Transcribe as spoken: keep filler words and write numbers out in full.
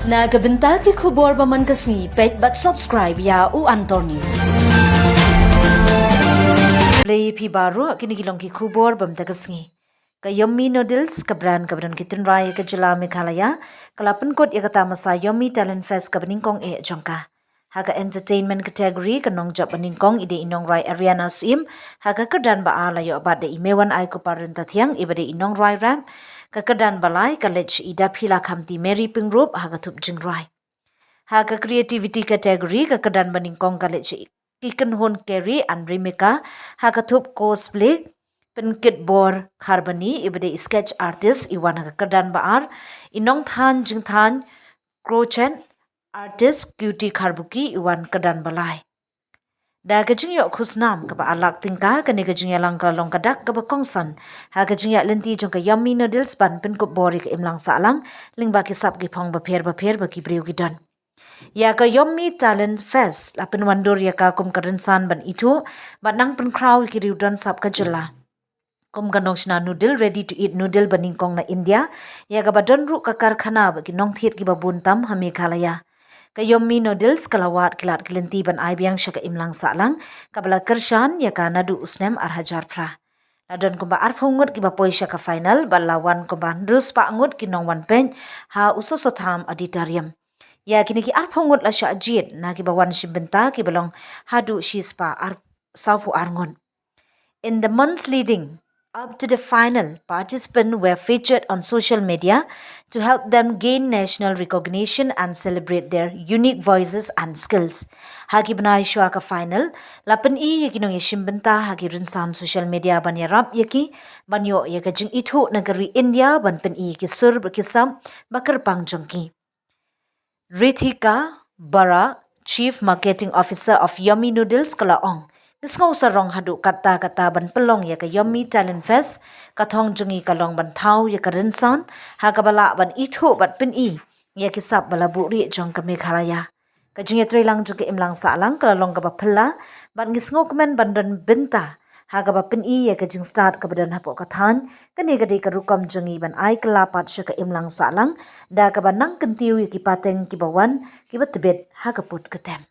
Na ka bynta ki khubor ba man ka sngi, peit bad subscribe ïa U Antor News. Khublei phi baroh, kine ki long ki khubor ba man ka sngi. Ka Yummy Noodles, ka brand kaba don ki tynrai ha ka jylla Meghalaya, ka la pynkut ïa ka tamasa Yummy Talent Fest kaba nyngkong eh jong ka. Ha ka entertainment category, ka nongjop ba nyngkong i dei i nongrwai Ariana Syiem, ha ka kyrdan ba ar la ïoh bat da i Meiwanaikupar Ryntathiang iba dei i nongrwai rap, ka kyrdan ba lai ka leit sha i Daphila Khamti Mary Pyngrope ha ka thup jingrwai. Ha ka creativity category, ka kyrdan ba nyngkong ka leit sha i Kikynhun Kerry and Remika ha ka thup cosplay, Pynkitbor Kharbani iba dei i sketch artist i wan ha ka kyrdan ba ar, i nongthan jingthan crochet artist Cutie Kharbuki i wan kyrdan ba lai. Da ka jingïoh khusnam kaba ar lak tyngka, kane ka jingïalang ka la long ka dak kaba kongsan ha ka jingïaid lynti jong ka Yummy Noodles ban pynkup bor ïa ka imlang sahlang lyngba ki sap ki phong bapher bapher ba ki briew ki don. Ïa ka Yummy Talent Fest la pynwandur ïa ka kum ka rynsan ban ithuh bad nang pynkhraw ïa ki riew don sap ka jylla kum ka nongshna noodle, ready to eat noodle ba nyngkong na India, ïa kaba don ruh ka karkhana bad ki nongthied kiba bun tam ha Meghalaya. Ka Yummy Noodles ka la wad ki lad ki lynti ban ai biang sha ka imlang sahlang kaba la kyrshan ïa ka naduh u snem ar hajar phra. La don kumba arphew ngut kiba poi sha ka final bad la wan kumba hynriew spah ngut ki nongwan peit ha u Soso Tham Auditorium. Ïa kine ki arphew ngut la shah jied na kiba wan shim bynta kiba long haduh shispah ar, sawphew ar ngut. In the months leading up to the final, participants were featured on social media to help them gain national recognition and celebrate their unique voices and skills. Ha ki bnai shuwa ka final, la pyni ïa ki nongïashim bynta ha ki rynsan social media ban ïarap ïa ki ban ïoh ïa ka jingithuh na ka ri India ban pyni ïa ki sur bad ki sap ba kyrpang jong ki. Rithika Bara, Chief Marketing Officer of Yummy Noodles, ka la ong, ngi sngewsarong haduh katta katta ban pynlong ïa ka Yummy Talent Fest, ka thong jong ngi ka long ban thaw ïa ka rynsan ha kaba lah ban ithuh bad pyni ïa ki sap ba la buhrieh jong ka Meghalaya. Ka jingïatreilang jong ka imlang sahlang ka la long kaba phylla bad ngi sngewkmen ban don bynta ha kaba pyni ïa ka jingstad kaba don hapoh ka thaiñ. Kane ka dei ka rukom jong ngi ban ai kylla pat sha ka imlang sahlang da kaba nang kyntiew ïa ki pateng kiba wan kiba tbit ha ka pud ka tem.